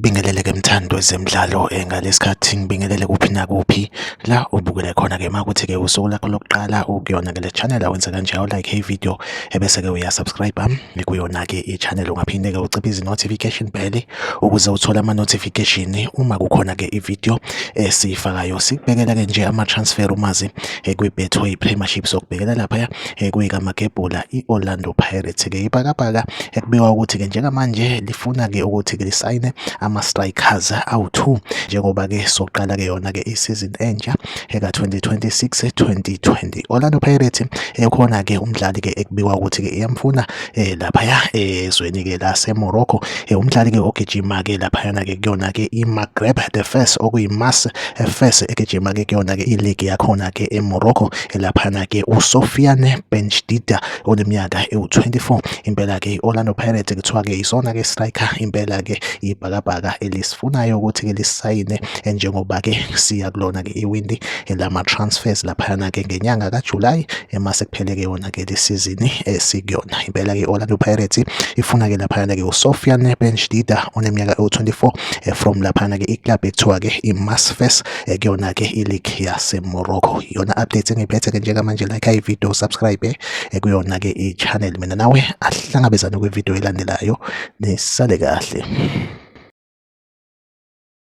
Ngikubingelele ke mthandi wezemidlalo ngalesikhathi ngibingelele kuphi nakuphi la ubukele khona ke makuthi ke usuku lakho lokuqala ukuyona ke le channel awenze kanje awu like i-video ebese ke uya subscribe kuyona ke i-channel. Ungaphinde ke uciphe notification bell ukuze uthole ama notification uma kukhona ke i-video esiyifakayo. Sikubhekela ke nje ama transfer umazi kwi-Betway Premiership, sokubhekela lapha kuyikamagebhula i-Orlando Pirates ke ibhakabhaka ekubikwa ukuthi ke njengamanje lifuna ke ukuthi ke lisayine ama-strikers awu-2 njengoba ke soqala ke yona ke i-season entsha eka-2026 2020. Orlando Pirates ekhona ke umdlali ke ekubikwa ukuthi ke iyamfuna laphaya ezweni ke lase-Morocco, umdlali ke ogijima ke laphayana ke kuyona ke i-Maghreb de Fes, okuyi-Mas Fes, egijima ke kuyona ke i-league yakhona ke eMorocco laphana ke uSofiane Benjdida oneminyaka ewu-24. Impela ke i-Orlando Pirates kuthiwa ke isona ke striker impela ke ibhakabhaka elisifunayo ukuthi ke lisayine njengoba ke siya kulona ke iwindi lama transfers laphayana ke ngenyanga kaJuly emase kuphele ke yona ke lesizini esikuyona. Impela ke i-Orlando Pirates ifuna ke laphayana ke uSofiane Benjdida oneminyaka ewu-24 from laphayana ke i-club ekuthiwa ke i-Mas Fes kuyona ke i-league yase-Morocco. Iyona update engiphethe ke njengamanje. Like i-video, subscribe kuyona ke i-channel. Mina nawe ahlangabezane kwi-video elandelayo, nisale kahle.